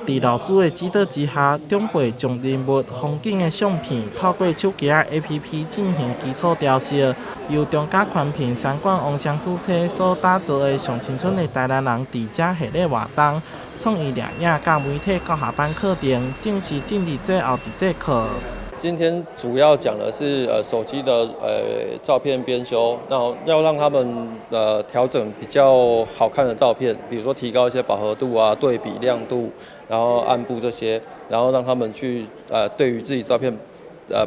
佇老師的指導之下，長輩將人物、風景的相片透過手機仔 APP 進行基礎調色。由中嘉寬頻三管王雙主車所打造的上青春的台南人，佇遮系列活動，創意攝影佮媒體教學班課程正式進入最後一節課。今天主要講的是手機的照片編修，然後要讓他們調整比較好看的照片，比如說提高一些飽和度啊、對比亮度，然後暗部這些，然後讓他們去對於自己照片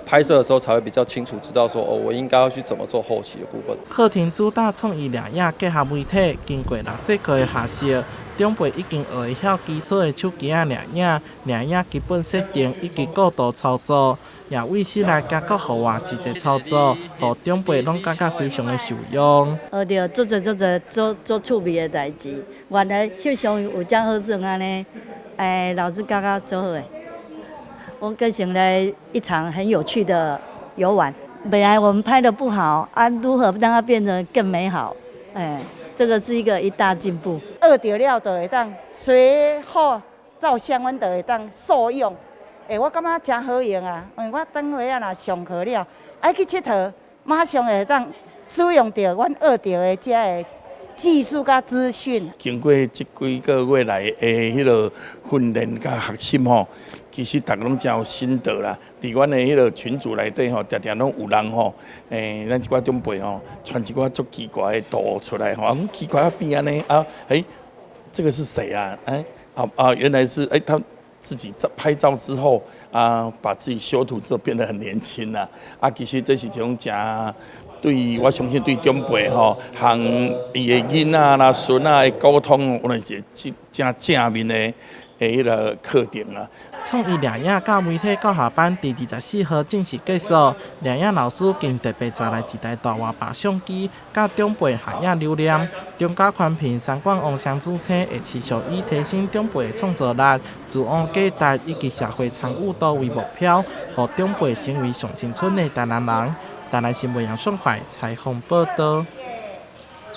拍攝的時候才會比較清楚知道說哦，我應該要去怎麼做後期的部分。課程主打創意攝影結合媒體，經過六節課的學習，長輩已經學會曉基礎的手機仔攝影、攝影基本設定以及過渡操作，也為室內加閣戶外實際操作，予長輩攏感覺非常的受用。學著足濟足濟足足趣味的代誌，原來翕相有遮好耍按呢，老師教甲足好的。我更成了一場很有趣的遊玩。本來我們拍得不好啊，如何讓它變得更美好？這個是一個一大進步。學著了就會當隨好照相，阮就會當受用。我感覺誠好用啊，因為我等下仔若上課了，愛去𨑨迌，馬上會當使用著阮學著的這个技術佮資訊。經過這幾個月來的彼个訓練佮學習吼，其實逐家攏誠有心得啦。佇阮的彼个群組內底吼，定定攏有人吼，咱這寡長輩吼，傳一寡足奇怪的圖出來吼，啊，奇怪啊變按呢啊，這個是誰啊？啊啊，原來是他自己照拍照之後啊，把自己修圖之後變得很年輕啦。啊，其實這是一種誠對我相信對長輩吼，和伊的囡仔啦、孫仔的溝通，有來是一個誠正面的彼个課程啦。創意攝影佮媒體教學班佇24號正式結束。攝影老師更特別載來一台大活白相機，佮長輩合影留念。中嘉寬頻三管王雙主車會持續以提升長輩的創造力、自我價值以及社會參與度為目標，予長輩成為上青春的台南人。台南新聞楊順懷採訪報導。